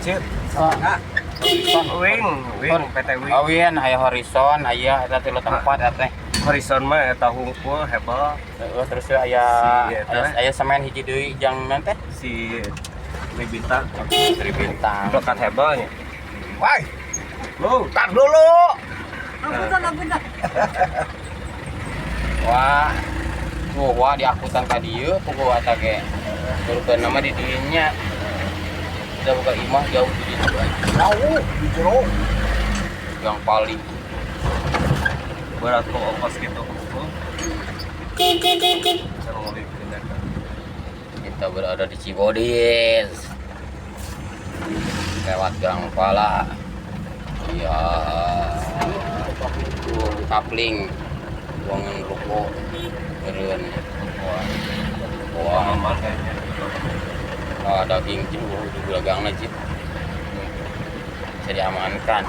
Cit. Ah. Wing, Wing, PT Wing. Oh iya, aya Horizon, aya eta tilu tempat eta teh. Horizon mah eta hungkul hebel. Heeh, terus aya Si eta. Aya, aya semen hiji deui jang naon teh? Si Tri Bintang. Tri Bintang. Dekat hebelnya. Wah, Lu, tar dulu. Apunten, apunten. Wah. Tuh, wah diangkutan ka dieu puguh eta ge. Turunkeun nama di dieu nya. Udah buka imah jauh di dieu. Jauh di jero. Yang paling Berat kok ongkos gitu hungkul. Bisa ngulih pindah. Kita berada di Cibodis. Lewat Gang Pala. Iya. Tuh, kapling. Ruangan ruko. Meureun. Wah. Wah, Aman kayaknya. Ah, daging cim, di gagangna cim. Bisa diamankan.